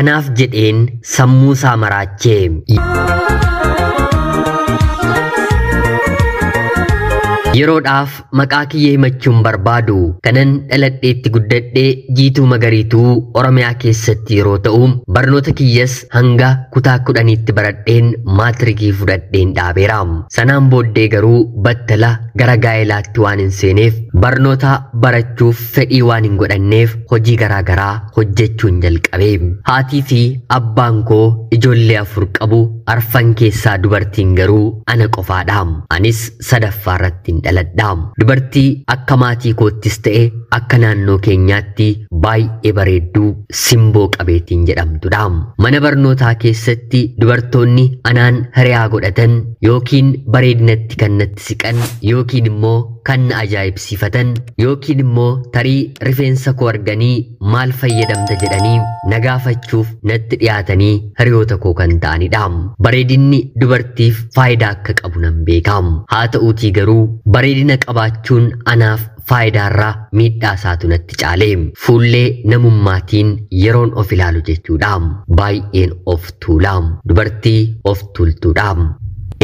Kanaaf jedheen sammuu isaa maraachee. Yeroodhaaf maqaa kiyya himachuun barbaadu kanan dhaladheetti guddadhee Jiituu Magariituu Oromiyaa keessatti yeroo ta'u, barnoota kiyyas hanga kutaa 10tti baradheen maatirikii fudhadheen dhaabeera. Sanaan booddee garuu battala gara gaa'ilaatti waan hin seeneef, barnoota barachuuf fedhii waan hin godhanneef, hojii garaa garaa hojjechuun jalqabe. Haatii fi abbaan koo ijoollee 4 qabu. Arfan keessaa dubartiin garuu ana qofaadha. Anis sadaffaa irratti dhaladha. Dubartii akka maatii koottis ta'e akka naannoo keenyaatti baay'ee bareedduu, simboo qabeettiin jedhamtudha. Mana barnootaa keessatti dubartoonni anaan hiriyaa godhatan yookiin bareedinatti kan natti siqan, yookiin immoo kan na ajaa'ibsiifatan, yookiin immoo tarii rifeensa koo arganii maal fayyadamta jedhanii na gaafachuuf natti dhiyaatanii hiriyoota koo kan ta'anidha. Bareedinni dubartiif faayidaa akka qabu nan beeka. Haa ta'uutii garuu bareedina qabaachuun anaaf faayidaarraa miidhaa isaatu natti caale. Fuullee namummaatiin yeroon of ilaalu jechuudha. Baay'een of tuula. Dubartii of tuultuudha.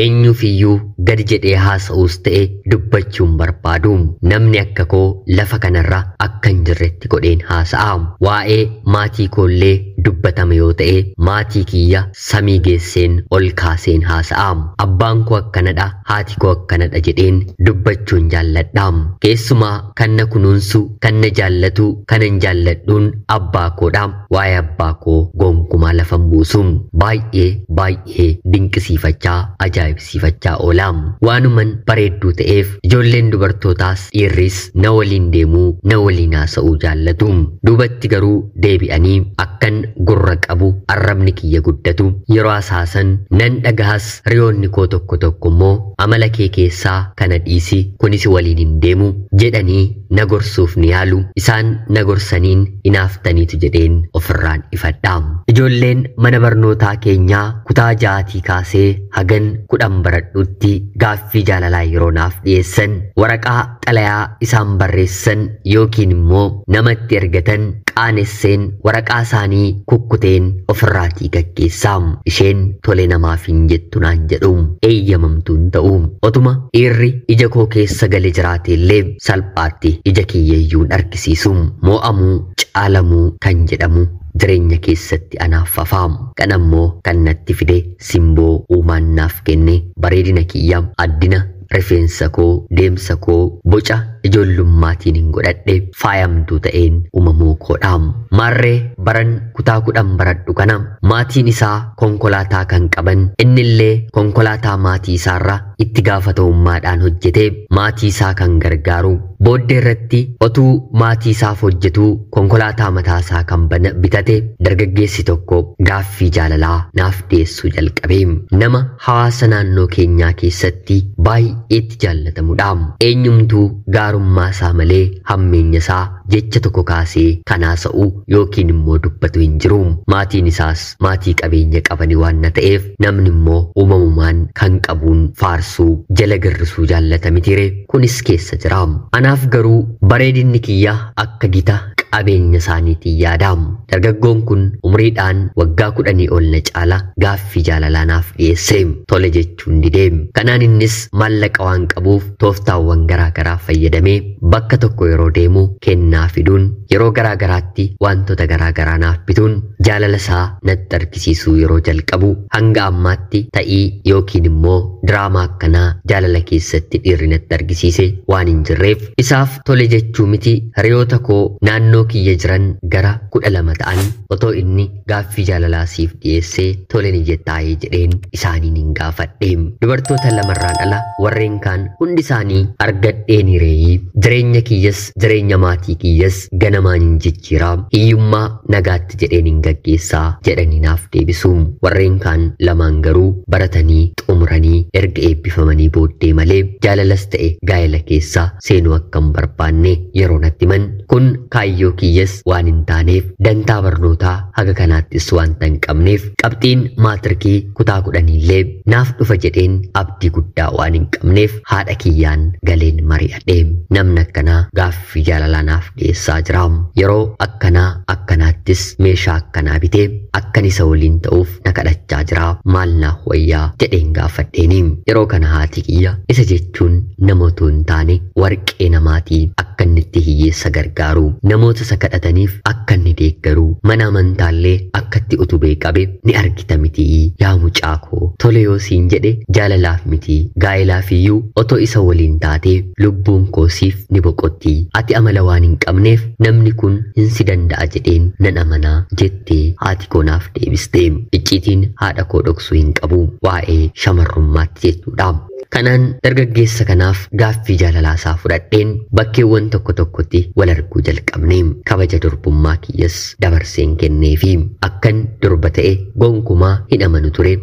Eenyuufiyyuu gadi jedhee haasa'uus ta'e dubbachuun barbaadu. Namni akka koo lafa kanarra akka hin jirretti godheen haasa'a. Waa'ee maatii koollee dubbatama yoo ta'e, maatii kiyya samii geesseen ol kaaseen haasa'a. Abbaan koo akkanadha, haati koo akkanadha jedheen dubbachuun jaalladha. Keessumaa kan na kunuunsu, kan na jaallatu, kanan jaalladhuun abbaa koodha. Waa'ee abbaa koo gonkumaa lafa hin buusu. Baay'ee baay'ee dinqisiifachaa, ajaa'ibsiifachaa oola. Waanuman bareedduu ta'eef ijoolleen dubartootaas dhiirris na waliin deemuu, na waliin haasa'uu jaallatu. Duubatti garuu deebi'anii akkan gurra qabu, arrabni kiyya guddatu yeroo hasaasan nan dhagahas. Hiriyoonni koo tokko tokko immoo amala kee keessaa kana dhiisi, kunis waliin hin deemu jedhanii na gorsuuf ni yaalu. Isaan na gorsaniin hinaaftaniitu jedheen ofirraan ifadha. Ijoolleen mana barnootaa keenyaa kutaa 6tii kaasee hagan 10 baradhutti gaaffii jaalalaa yeroo naaf dhiyeessan, waraqaa xalayaa isaan barreessan yookiin immoo namatti ergatan qaanesseen waraqaa isaanii kukkuteen ofirraatii gaggeessaa. Isheen tole namaaf hin jettu naan jedhu, eeyyamamtuun ta'u. Otuma dhiirri ija koo keessa gale jiraate illee salphaatti ija kiyyeeyyuun argisiisu. Moo'amuu, caalamuu kan jedhamu jireenya keessatti anaaf fafaamu. Kan ammoo kan natti fide simboo uumaan naaf kenne, bareedina kiyya, addina rifeensa koo, deemsa koo, boca ijoollummaattiin hin godhadhe, faayamtuu ta'een uumamuu koodha. Maarree baran kutaa 10 baradhu kana maatiin isaa konkolaataa kan qaban, innillee konkolaataa maatii isaarra itti gaafatamummaadhaan hojjetee maatii isaa kan gargaaru, booddee irratti otuu maatii isaaf hojjetuu konkolaataa mataa isaa kan bitate dargaggeessi tokko gaaffii jaalalaa naaf dhiyeessuu jalqabe. Nama hawaasa naannoo keenyaa keessatti baay'eetti jaallatamudha. Eenyumtuu gaarummaa isaa malee hammeenya isaa jecha tokko kaasee kan haasa'u yookiin immoo dubbatu hin jiru. Maatiin isaas maatii qabeenya qabani waan na ta'eef, namni immoo uumamumaan kan qabuun faarsuu, jala girrisuu jaallata mitiire, kunis keessa jira. Anaaf garuu bareedinni kiyya akka gita qabeenya isaaniitiin yaada. Dargaggoon kun umriidhaan waggaa 10 ol na caala. Gaaffii jaalalaa naaf dhiyeesse. Tole jechuun didee. Kanaan innis maallaqa waan qabuuf tooftaawwan garaa garaa fayyadamee bakka tokko yeroo deemu kennaa fiduun, yeroo garaa garaatti wantoota garaa garaa naaf bituun jaalala isaa natti argisiisuu yeroo jalqabu, hanga ammaatti ta'ii yookiin immoo diraamaa akkanaa jaalala keessatti dhiirri natti argisiise waan hin jirreef, isaaf tole jechuu miti, hiriyoota koo naannoo kiyya jiran gara 12 ta'an otoo inni gaaffii jaalalaa siif dhiyeessee tole ni jettaayee jedheen isaaniin hin gaafadhe. Dubartoota lamarraan ala warreen kaan hundi isaanii argadheen hireeyii, jireenya kiyyas jireenya maatii kiyyas ganamaan hin jijjiiraa, hiyyummaa nagaatti jedheen hin gaggeessaa jedhanii naaf deebisu. Warreen kaan lamaan garuu baratanii xumuranii erga eebbifamanii booddee malee jaalalas ta'e gaa'ela keessa seenuu akka hin barbaanne yeroo natti himan, kun kaayyoo Kaayyoo kiyyas waan hin taaneef, dantaa barnootaa haga kanaattis waanta hin qabneef, qabxiin maatirikii kutaa 10illee naaf dhufa jedheen abdii guddaa waan hin qabneef haadha kiyyaan galeen mari'adhe. Namni akkanaa gaaffii jaalalaa naaf dhiyeessaa jira. Yeroo akkanaa akkanaattis meeshaa akkanaa bitee akkan isa waliin ta'uuf na kadhachaa jira. Maal naaf wayyaa jedheen gaafadheeni. Yeroo kana haati kiyya isa jechuun nama otoo hin taane warqee namaatii, akka inni itti hiyyeessa gargaaru, namoota isa kadhataniif akka inni deeggaru, mana amantaallee akka itti utubee qabe ni argita mitii yaa mucaa koo, tole yoo siin jedhe jaalalaaf miti gaa'ilaaf iyyuu otoo isa waliin taatee lubbuun koo siif ni boqotti. Ati amala waan hin qabneef namni kun hin si danda'a jedheen nan amanaa jettee haati koo naaf deebiste. Icciitiin haadha koo dhoksuu hin qabu waa'ee shamarrummaatti jechuudha. Kanaan dargaggeessa kanaaf gaaffii jaalalaa isaa fudhadheen bakkeewwan tokko tokkotti wal arguu jalqabne. Kabaja durbummaa kiyyas dabarseen kenneefi akkan durba ta'e gonkumaa hin amanu ture.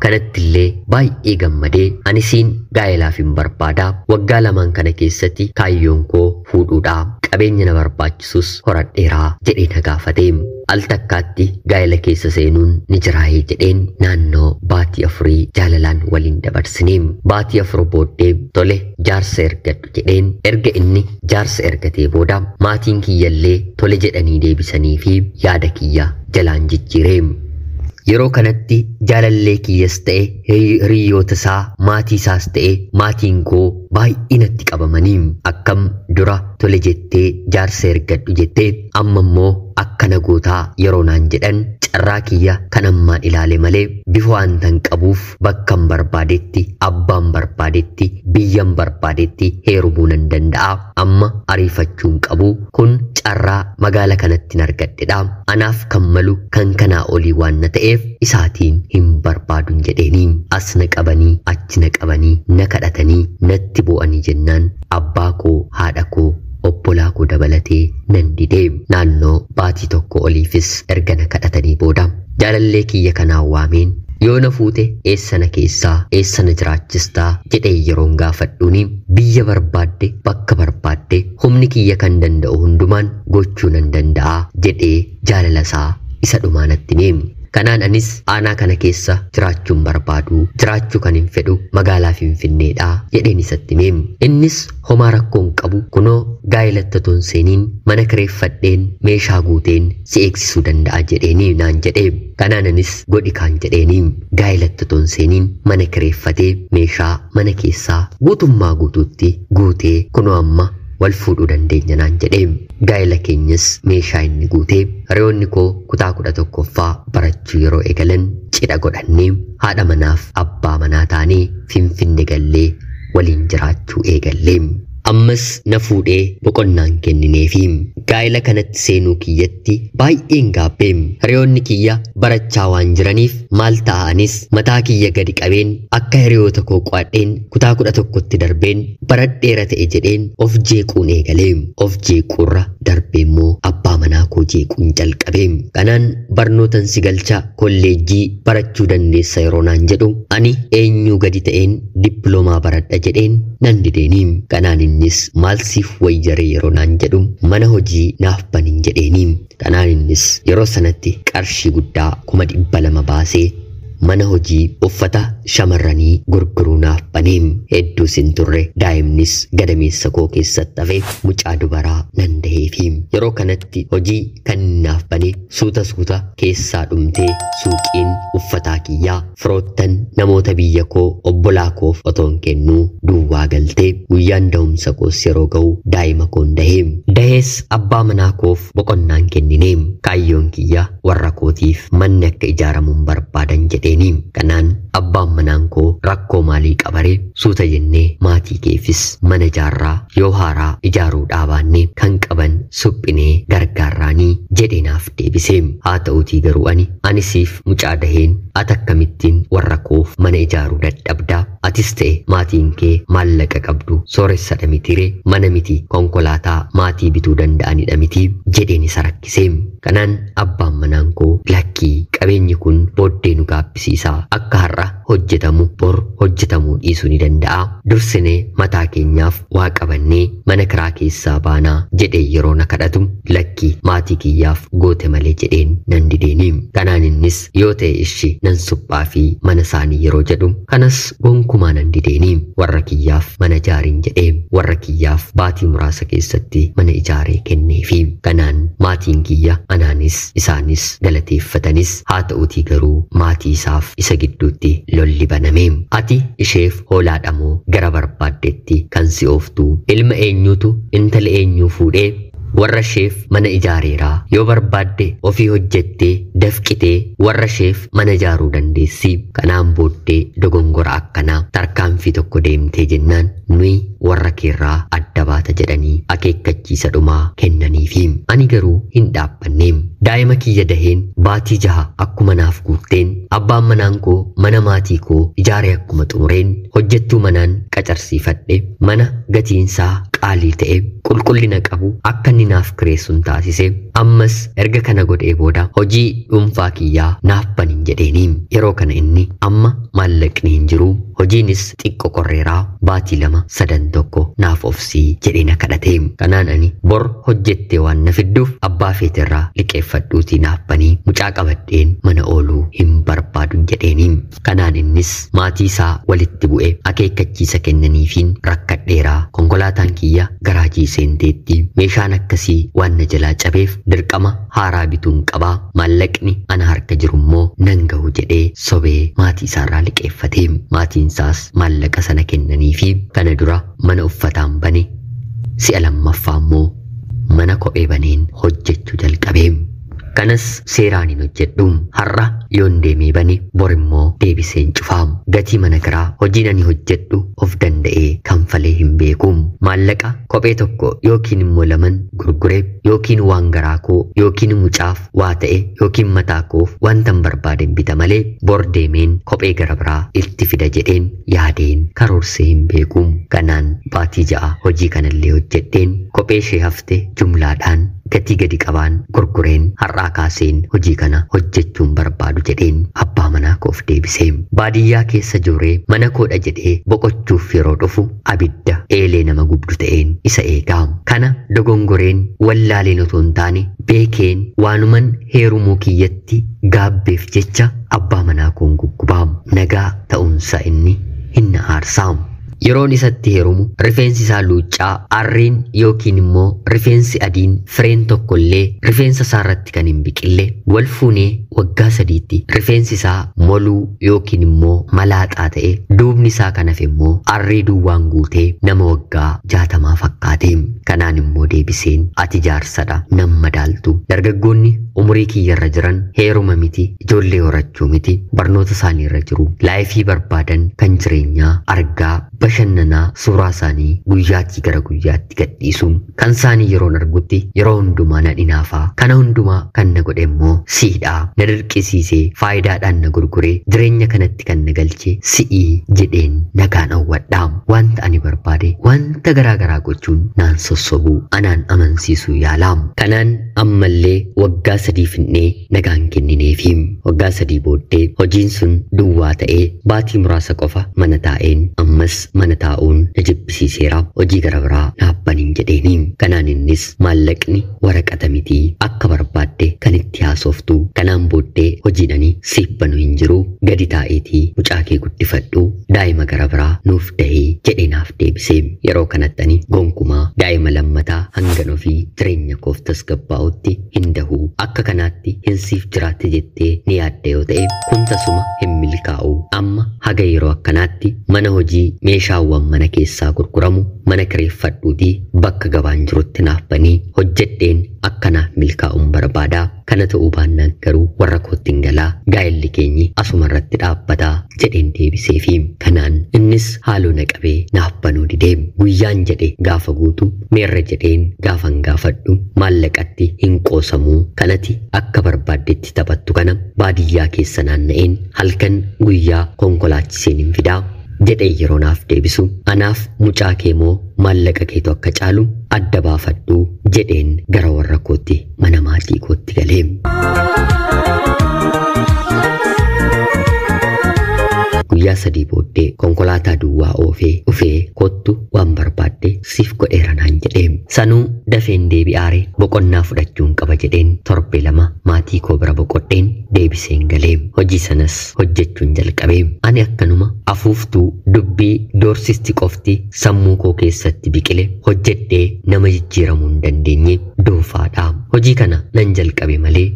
Kanattillee baay'ee gammadee anisiin gaa'ilaaf hin barbaada. Waggaa 2 kana keessatti kaayyoon koo fuudhuudha. Qabeenya na barbaachisus horadheeraa jedhee na gaafate. Al takkaatti gaa'ela keessa seenuun ni jiraayee jedheen naannoo baatii 4 jaalalaan waliin dabarsine. Baatii 4 booddee tole jaarsa ergadhu jedheen. Erga inni jaarsa ergatee booda maatiin kiyyallee tole jedhanii deebisanii fi yaada kiyya jalaan jijjiire. Yeroo kanatti jaalallee kiyyas ta'e hiriyoota isaa, maatii isaas ta'e maatiin koo baay'ee natti qabamanii, akkam dura tole jettee jaarsa ergadhu jettee amma immoo akkana gootaa yeroo naan jedhan, carraa kiyya kan ammaan ilaale malee bifa waanta hin qabuuf bakkan barbaadetti, abbaan barbaadetti, biyyan barbaadetti heerumuu nan danda'a. Amma ariifachuu hin qabu. Kun carraa magaala kanatti hin argadhedha. Anaaf kan malu kan kanaa olii waan na ta'eef isaatiin hin barbaadun jedheeni. As na qabanii, achi na qabanii, na kadhatanii, natti bu'anii jennaan abbaa koo, haadha koo, obbolaa koo dabalatee nan didee. Naannoo baatii 1 oliifis erga na kadhatanii booda jaalallee kiyya kanaan waameen, yoo na fuute eessa na keessaa, eessa na jiraachistaa jedhee yeroon gaafadhuuni, biyya barbaadde, bakka barbaadde, humni kiyya kan danda'u hundumaan gochuu nan danda'a jedhee jaalala isaa isa dhumaa natti hime. Kanaan anis aanaa kana keessa jiraachuun barbaadu, jiraachuu kan hin fedhu magaalaa Finfinneedha jedheen isatti hime. Innis homaa rakkoo hin qabu, kunoo gaa'elatti otoo hin seeniin mana kireeffadheen meeshaa guuteen si eegsisuu danda'a jedheeni naan jedhe. Kanaan anis godhi kaan jedheeni. Gaa'elatti otoo hin seeniin mana kireeffatee meeshaa mana keessaa guutummaa guutuutti guutee kunoo amma wal fuudhuu dandeenya naan jedhe. Gaa'ela keenyas meeshaa inni guutee hiriyoonni koo kutaa 11ffaa barachuu yeroo eegalan cidha godhannee haadha manaaf abbaa manaa taanee Finfinne gallee waliin jiraachuu eegallee. Ammas na fuudhee boqonnaan kennineefi. Gaa'ela kanatti seenuu kiyyatti baay'een gaabbee. Hiriyoonni kiyya barachaa waan jiraniif maal ta'anis mataa kiyya gadi qabeen akka hiriyoota koo qo'adheen kutaa 11tti darbeen baradheera ta'e jedheen of jeequun eegalee. Of jeequurra darbee immoo abbaa manaa koo jeequun jalqabee. Kanaan barnootan si galcha, kolleejjii barachuu dandeessa yeroo naan jedhu ani eenyuu gadi ta'een dippiloomaa baradha jedheen nan dideeni. Kanaan innis maal siif wayyaree yeroo naan jedhu mana hojii naaf banin jedheeni. Kanaan innis yeroo sanatti qarshii guddaa 200,000 baasee mana hojii uffata shamarranii gurguruu naaf banee. Hedduus hin turre daa'imnis gadameessa koo keessatti hafe mucaa dubaraa nan daheefi. Yeroo kanatti hojii kan naaf bane suuta suuta keessaa dhumtee suuqiin uffataa kiyyaa firoottan namoota biyya koo obbolaa koof otoon kennuu duwwaa galtee guyyaan da'umsa koos yeroo ga'u daa'ima koon dahee. Dahees abbaa manaa koof boqonnaan kennine. Kaayyoon kiyya warra kootiif manni akka ijaaramuun barbaadan jedheeni. Kanaan abbaan manaan koo rakkoo maalii qabaree, suuta jennee maatii keefis mana ijaarraa, yoo haaraa ijaaruu dhaabaanne kan qaban suphinee gargaarraanii jedhee naaf deebise. Haa ta'uutii garuu ani anisiif mucaa daheen ati akkamittiin warra koof mana ijaaruu dadhabdaa? Atis ta'e maatiin kee maallaqa qabdu, sooressadha mitiire, mana miti konkolaataa maatii bituu danda'anidha miti jedheen isa rakkise. Kanaan abbaan manaan koo lakkii qabeenya Qabeenyi kun booddee nu gaabbisiisa. Akka har'a hojjetamu bor hojjetamuu dhiisuu ni danda'a. Dursinee mataa keenyaaf waa qabannee mana kiraa keessaa baanaa jedhee yeroo na kadhatu, lakki, maatii kiyyaaf goote malee jedheen nan dideeni. Kanaan innis yoo ta'e ishi nan suphaa fi mana isaanii yeroo jedhu, kanas gonkumaa nan dideeni. Warra kiyyaaf mana ijaariin jedhee warra kiyyaaf baatii muraasa keessatti mana ijaaree kenneefi. Kanaan maatiin kiyya anaanis isaanis galateeffatanis, haa ta'uutii garuu maatii isaaf isa gidduutti lolli baname. Ati isheef hoolaadha moo gara barbaaddetti kan si ooftu? Ilma eenyuutu intala eenyuu fuudhee warra isheef mana ijaareeraa? Yoo barbaadde ofii hojjettee dafqitee warra isheef mana ijaaruu dandeessi. Kanaan booddee dogongora akkanaa tarkaanfii tokko deemtee jennaan nuyi warra keerraa adda baata jedhanii akeekkachiisa dhumaa kennaniifi. Ani garuu hin dhaabbanne. Daa'ima kiyya daheen baatii 6 akkuma naaf guutteen, abbaan manaan koo mana maatii koo ijaaree akkuma xumureen, hojjettuu manaan qacarsiifadhe. Mana gatiinsaa qaalii ta'e qulqullina qabu akka inni naaf kireessuun taasise. Ammas erga kana godhee booda hojii dhuunfaa kiyyaa naaf banin jedheeni. Yeroo kana inni amma maallaqni hin jiru, hojiinis xiqqo qorreeraa, baatii 2 sadan tokko naaf obsii jedhee na kadhate. Kanaan ani bor hojjettee waan na fidduuf abbaa feetirraa liqeeffadhuutii naaf banii, mucaa qabadheen mana ooluu hin barbaadu jedheeni. Kanaan innis maatii isaa walitti bu'e, akeekkachiisa kennaniifiin rakkadheeraa, konkolaataan kiyya garaajii seenteetti, meeshaan akkasii waan na jalaa cabeef dirqama haaraa bituun qabaa, maallaqni ana harka jiru immoo nan gahu jedhee sobee maatii isaarraa liqeeffate. Maatiin isaas maallaqa sana kennaniifi kana dura mana uffataan bane, si'a lammaffaa immoo mana kophee baneen hojjechuu jalqabe. Kanas seeraan hin hojjedhu. Har'a yoon deemee bane bor immoo deebiseen cufaa. Gatii mana kiraa hojiin ani hojjedhu of danda'ee kanfalee hin beeku. Maallaqa kophee tokko yookiin immoo laman gurgure yookiin waan garaa koo yookiin mucaaf waa ta'e yookiin mataa koof wantan barbaaden bita malee bor deemeen kophee gara biraa itti fida jedheen yaadeen karoorsee hin beeku. Kanaan baatii 6 hojii kanallee hojjedheen kophee ishee hafte jumlaadhaan gatii gadi qabaan gurgureen, har'aa kaaseen hojii kana hojjechuun barbaadu jedheen abbaa manaa koof deebisee. Baadiyyaa keessa jooree mana koodha jedhee boqochuuf yeroo dhufu abidda eelee nama gubdu ta'een isa eegaa. Kana dogongoreen wallaaleen otoo hin taane beekeen waanuman heerumuu kiyyatti gaabbeef jecha abbaa manaa koon guggubaa. Nagaa ta'uunsa inni hin na aarsaa. Yeroon isatti heerumu rifeensi isaa luuccaa, arriin yookiin immoo rifeensi adiin fireen tokko illee rifeensa isaa irratti kan hin biqille. Wal fuunee waggaa 3tti rifeensi isaa moluu yookiin immoo malaaxaa ta'e, duubni isaa kan hafe immoo arrii duwwaan guutee nama waggaa 60 fakkaate. Kanaan immoo deebiseen, ati jaarsadha, nan madaaltu. Dargaggoonni umurii kiyyarra jiran heeruma miti, ijoollee horachuu miti, barnoota isaanii irra jiru. Laayifii barbaadan kan jireenyaa argaa bashannanaa suuraa isaanii guyyaatii gara guyyaatti gadhiisu. Kan isaanii yeroon argutti yeroo hundumaa na dhinaafaa. Kana hundumaa kan na godhe immoo siidha. Na dirqisiisee faayidaadhaan na gurguree jireenya kanatti kan na galche si'ii jedheen nagaan hawwadha. Wanta ani barbaade wanta garaa garaa gochuun naan sossobuu, anaan amansiisuu yaala. Kanaan ammallee waggaa 3 finnee nagaan kennineefi. Waggaa 3 booddee hojiin sun duwwaa ta'ee baatii muraasa qofa mana taa'een ammas mana taa'uun na jibbisiiseera, hojii gara biraa naaf baniin jedheeni. Kanaan innis maallaqni waraqata miti akka barbaadde kan itti haasoftu. Kanaan booddee hojiin ani siif banu hin jiru, gadi taa'iitii mucaa kee guddifadhu, daa'ima gara biraa nuuf dahii jedhee naaf deebise. Yeroo kanatti ani gonkumaa daa'ima lammataa hangan ofii jireenya koof tasgabbaa'utti hin dahu. Akka kanaatti hin siif jiraatte jettee ni yaadda yoo ta'e kun tasuma hin milkaa'u. Amma haga yeroo akkanaatti mana hojii meeshaawwan mana keessaa gurguramu mana kireeffadhuutii bakka gabaan jirutti naaf banii, hojjedheen akkanaaf milkaa'uun barbaada. Kana ta'uu baannaan garuu warra kootti hin galaa, gaa'elli keenyi asuma irratti dhaabbataa jedheen deebiseefi. Kanaan innis haaloo na qabee naaf banuu didee. Guyyaan jedhe gaafa guutu meerra jedheen gaafan gaafadhu, maallaqatti hin qoosamuu, kanati akka barbaaddetti taphattu, kana baadiyyaa keessa naanna'een halkan guyyaa konkolaachiseen hin fidaa jedhee yeroo naaf deebisu, anaaf mucaa kee moo maallaqa keetu akka caalu adda baafadhu jedheen gara warra kootti mana maatii kootti galee. 3 booddee konkolaataa duwwaa oofee dhufee kottu waan barbaadde siif godheera naan jedhee. Sanuu dafeen deebi'aare boqonnaa fudhachuun qaba jedheen torbee 2 maatii koo bira boqodheen deebiseen galee hojii sanas hojjechuun jalqabee. Ani akkanuma afuuftuu dubbii doorsisti qofti sammuu koo keessatti biqile hojjedhee nama jijjiiramuu hin dandeenye doofaadha. Hojii kana nan jalqabe malee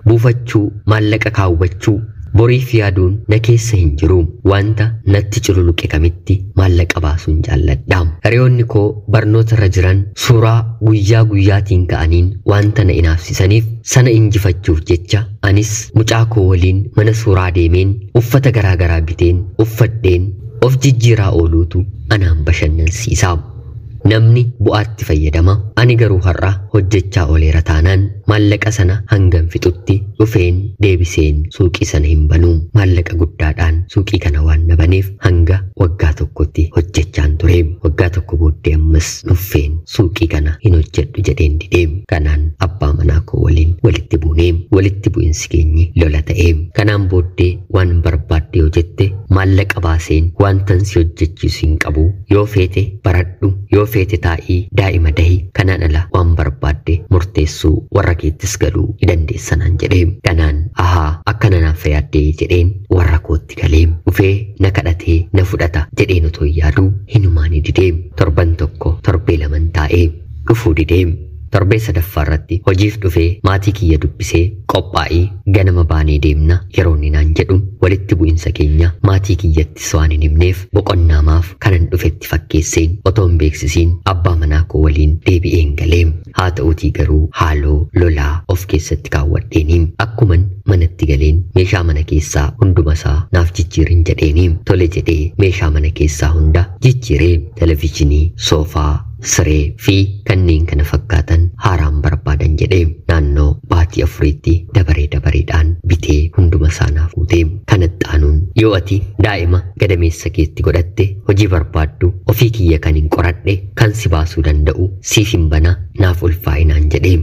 buufachuu, maallaqa kaawwachuu, boriif yaaduun na keessa hin jiru. Wanta natti cululuqe kamitti maallaqa baasuun jaalladha. Hiriyoonni koo barnoota irra jiran suuraa guyyaa guyyaatiin ka'aniin wanta na inaafsisaniif sana injifachuuf jecha anis mucaa koo waliin mana suuraa deemeen uffata garaagaraa biteen uffadheen of jijjiiraa ooluutu anaan bashannansiisa. Namni bu'aatti fayyadama. Ani garuu har'a hojjechaa ooleera taanaan maallaqa sana hangam fixutti dhufeen deebiseen suuqii sana hin banuu. Maallaqa guddaadhaan suuqii kana waan na baneef hanga waggaa tokkotti hojjechaan ture. Waggaa tokko booddee ammas nuffeen suuqii kana hin hojjedhu jedheen didee. Kanaan abbaa manaa koo waliin walitti buunee walitti bu'insi keenyi lola ta'e. Kanaan booddee waan barbaadde yoo jette maallaqa baaseen wantan si hojjechiisu hin qabu. Yoo feete baradhu, yoo feete taa'ii daa'ima dahi, kanaan ala waan barbaadde murteessuu warra keettis galuu ni dandeessanaan jedhee. Kanaan ahaa akkana naaf yaaddee jedheen warra kootti galee dhufee na kadhatee na fudhata jedheen otoo yaaduu hinumaa ni didee. Torban 1 torbee 2 taa'ee dhufuu didee. Torbee 3ffaa irratti hojiif dhufee maatii kiyya dubbisee qophaa'ii ganama baanee deemna yeroo inni naan jedhu walitti bu'insa keenya maatii kiyyattis waan hin himneef boqonnaamaaf kanan dhufetti fakkeesseen otoo hin beeksisiin abbaa manaa koo waliin deebi'een galee. Haa ta'uutii garuu haaloo lolaa of keessatti kaawwadheeni akkuman manatti galeen meeshaa mana keessaa hundumasaa naaf jijjiirin jedheeni. Tole jedhee meeshaa mana keessaa hunda jijjiiree televezyiinii, soofaa, siree fi kanneen kana fakkaatan haaraan barbaadan jedhee naannoo baatii 4tti dabaree dabareedhaan bitee hunduma isaa naaf guutee. Kanatti aanuun yoo ati daa'ima gadameessa keetti godhatte hojii barbaaddu ofii kiyya kan hin qoradhe kan si baasuu danda'u siif hin bana naaf ulfaa'inaan jedhee.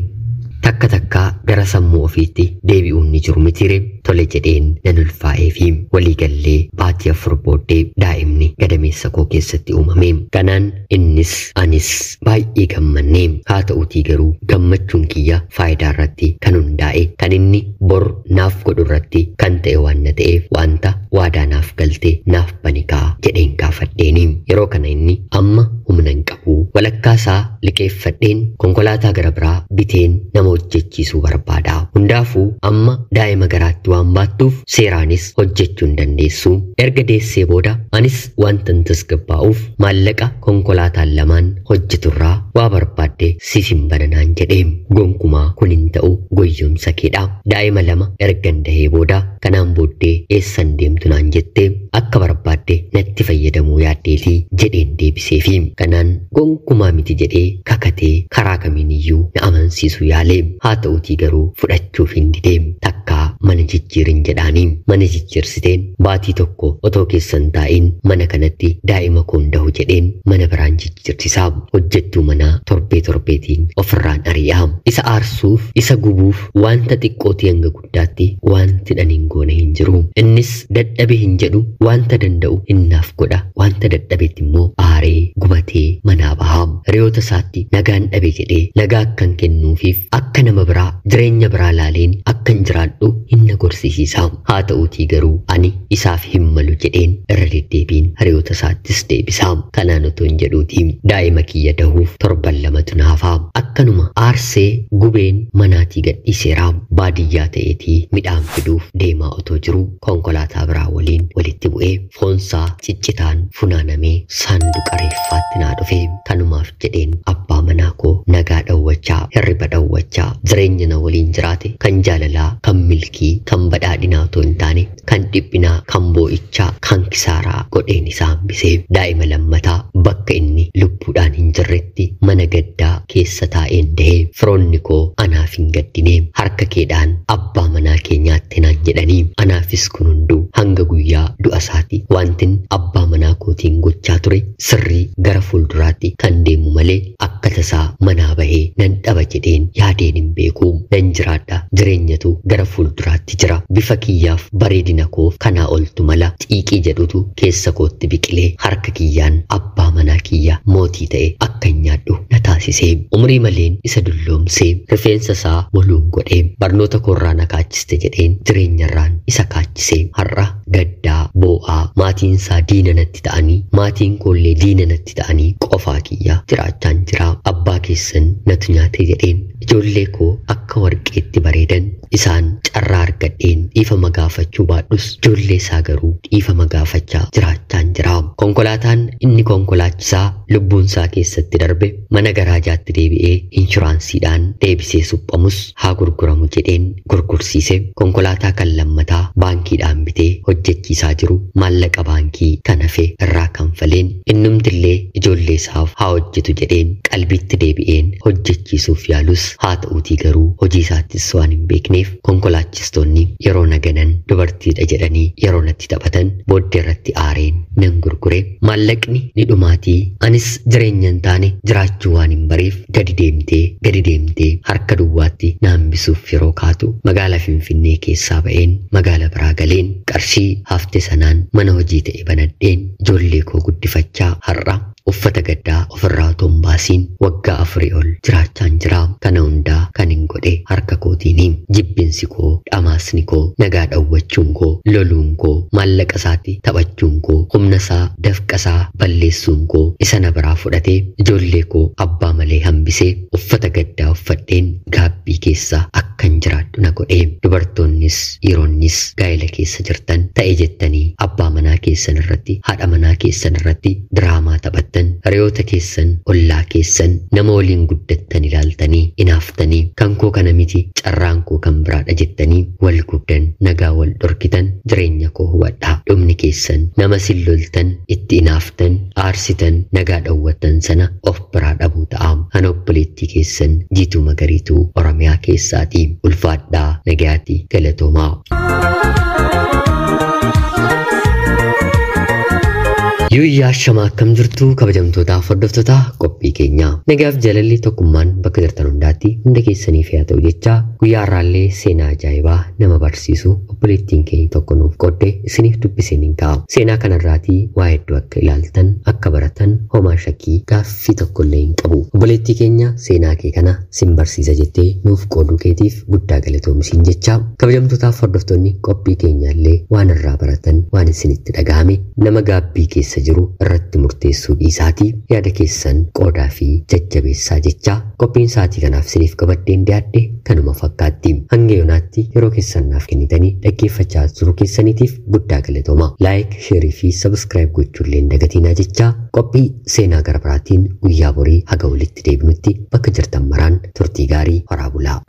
Takka takkaa gara sammuu ofiitti deebi'uun ni jiru mitiire. Tole jedheen nan ulfaa'ee fi waliigallee baatii 4 booddee daa'imni gadameessa koo keessatti uumame. Kanaan innis anis baay'ee gammannee. Haa ta'uutii garuu gammachuun kiyya faayidaa irratti kan hundaa'e kan inni bor naaf godhu irratti kan ta'e waan na ta'eef wanta waadaa naaf galte naaf banikaa jedheen gaafadheeni. Yeroo kana inni amma humna hin qabu. Walakkaa isaa liqeeffadheen konkolaataa gara biraa biteen nama hojjechiisuu barbaada. Hundaafuu amma daa'ima garaatti waan baattuuf seeraanis hojjechuu hin dandeessu. Erga deessee booda anis wantan tasgabbaa'uuf maallaqa konkolaataan lamaan hojjeturraa waa barbaadde siif hin bananaan jedhee. Gonkumaa kun hin ta'u goyyomsa keedha. Daa'ima 2 ergan dahee booda kanaan booddee eessan deemtu naan jette akka barbaadde natti fayyadamuu yaaddeetii jedheen deebiseefi. Kanaan gonkumaa miti jedhee kakatee karaa kamiiniyyuu na amansiisuu yaale. Haa ta'uutii garuu fudhachuuf hin didee. Takkaa mana jijjiirin jedhaanii mana jijjiirsiteen baatii 1 otoo keessan taa'in mana kanatti daa'ima koon dahu jedheen mana biraan jijjiirsisaa. Hojjettuu manaa torbee torbeetiin ofirraan ari'aa. Isa aarsuuf isa gubuuf wanta xiqqootii hanga guddaatti wanti dhan hin goone hin jiru. Innis dadhabe hin jedhu, wanta danda'u hinnaaf godha, wanta dadhabetti immoo aaree gubatee manaa baha. Hiriyoota isaatti nagaan dhabe jedhee nagaa akkan kennuufiif akka nama biraa jireenya biraa laaleen akkan jiraadhu hin na gorsisiisa. Haa ta'uutii garuu ani isaaf hin malu jedheen irra deddeebiin hiriyoota isaattis deebisa. Kanaan otoo hin jedhuutii daa'ima kiyya dahuuf torban 2tu na hafa. Akkanuma aarsee gubeen manaatii gadhiiseera. Baadiyyaa ta'eetii midhaan fiduuf deemaa otoo jiru konkolaataa biraa waliin walitti bu'ee foonsaa ciccitaan funaanamee saanduqa reeffaatti naa dhufe. Kanumaaf jedheen abbaa manaa koo nagaa dhawwachaa, hirriba dhawwachaa, jireenya na waliin jiraate kan jaalalaa, kan milkii, kan badhaadhinaa otoo hin taane kan dhiphinaa, kan boo'ichaa, kan kisaaraa godheen isaa hambisee daa'ima lammataa bakka inni lubbuudhaan hin jirretti mana gaddaa keessa taa'een dahee. Firoonni koo anaaf hin gaddine, harka keedhaan abbaa manaa kee nyaatte naan jedhanii anaafis kun hunduu Hanga guyyaa du'a isaati wantin abbaa manaa kootiin gochaa ture sirrii gara fuulduraatti kan deemu malee akka tasaa manaa bahee nan dhaba jedheen yaadeen hin beeku. Nan jiraadha, jireenyatu gara fuulduraatti jira. Bifa kiyyaaf bareedina koof kanaa oltu mala xiiqii jedhutu keessa kootti biqilee harka kiyyaan abbaa manaa kiyya mootii ta'e akka hin nyaadhu na taasisee. Umrii maleen isa dulloomsee rifeensa isaa moluun godhee barnoota koorraa na kaachiste jedheen jireenyarraan isa kaachisee. Har'a gaddaa boo'aa maatiin isaa diina natti ta'anii maatiin koollee diina natti ta'anii qofaa kiyya jiraachaan jira. Abbaa keessan natu nyaate jedheen ijoollee koo akka warqeetti bareedan isaan carraa argadheen dhiifama gaafachuu baadhus ijoollee isaa garuu dhiifama gaafachaa jiraachaan jira. Konkolaataan inni konkolaachisaa lubbuun isaa keessatti darbe mana garaajaatti deebi'ee inshuraansiidhaan deebisee suphamus haa gurguramu jedheen gurgursiise. Konkolaataa kan lammataa baankiidhaan bitee hojjechiisaa jiru maallaqa baankii kan hafe irraa kanfaleen innumtillee ijoollee isaaf haa hojjetu jedheen qalbiitti deebi'een hojjechiisuuf yaalus haa ta'uutii garuu hojii isaattis waan hin beekneef konkolaachistoonni yeroo na ganan dubartiidha jedhanii yeroo natti taphatan booddee irratti aareen nan gurgure. Maallaqni ni dhumaatii anis jireenya hin taane jiraachuu waan hin bareef gadi deemtee gadi deemtee harka duwwaatti na hambisuuf yeroo kaatu magaalaa Finfinnee keessaa ba'een magaala biraa galeen qarshii hafte sanaan mana hojii ta'e banadheen ijoollee koo guddifachaa har'a uffata gaddaa ofirraa otoo hin baasiin waggaa 4 ol jiraachaan jira. Kana hundaa kan hin godhe harka kootiini. Jibbinsi koo, dhamaasni koo, nagaa dhawwachuun koo, loluun koo, maallaqa isaatti taphachuun koo, humna isaa, dafqa isaa balleessuun koo isa na biraa fudhatee ijoollee koo abbaa malee hambisee uffata gaddaa uffadheen gaabbii keessa akkan jiraadhu na godhe. Dubartoonnis dhiironnis gaa'ela keessa jirtan ta'e jettanii abbaa manaa keessan irratti, haadha manaa keessan irratti diraamaa taphattan, hiriyoota keessan, ollaa keessan, nama waliin guddattan ilaaltanii inaaftanii kan koo kana miti carraan koo kan biraadha jettanii wal gubdan, nagaa wal dhorkitan jireenya koo hubadhaa. Dhumni keessan nama sin loltan, itti inaaftan, aarsitan, nagaa dhowwattan sana of biraa dhabuu ta'a. Ana obboleettii keessan Jiituu Magariituu Oromiyaa keessaatii. Ulfaadhaa, nagayaatti, galatoomaa. Yuuyyaa shamaa akkam jirtu kabajamtootaaf hordoftoota qophii keenyaa. Nagaaf jaalalli tokkummaan bakka jirtan hundaatti hunda keessaniif haa ta'u jechaa guyyaa har'aallee seenaa ajaa'ibaa nama barsiisu obboleettiin keenya tokko nuuf qoodde isiniif dubbiseen hin kaa'u. Seenaa kanarraatii waa hedduu akka ilaaltan akka baratan homaa shakkii gaaffii tokkollee hin qabu. Obboleettii keenya seenaa kee kana sin barsiisa jettee nuuf qooduu keetiif guddaa galatoomsiin jechaa kabajamtootaaf hordoftoonni qophii keenyaallee waan irraa baratan waan isinitti dhagahame nama gaabbii keessa jiru irratti murteessuu dhiisaatii yaada keessan qoodaa fi jajjabeessaa jechaa qophiin sa'aatii kanaaf isiniif qabadheen dhiyaadhe kanuma fakkaatti. Hanga yoonaatti yeroo keessan naaf kennitanii dhaggeeffachaa turuu keessaniitiif guddaa galatooma. Laayik, sheerii fi sabskiraayib gochuullee hin dagatinaa jechaa qophii seenaa gara biraatiin guyyaa borii haga walitti deebinutti bakka jirtan maraan turtii gaarii horaa bulaa.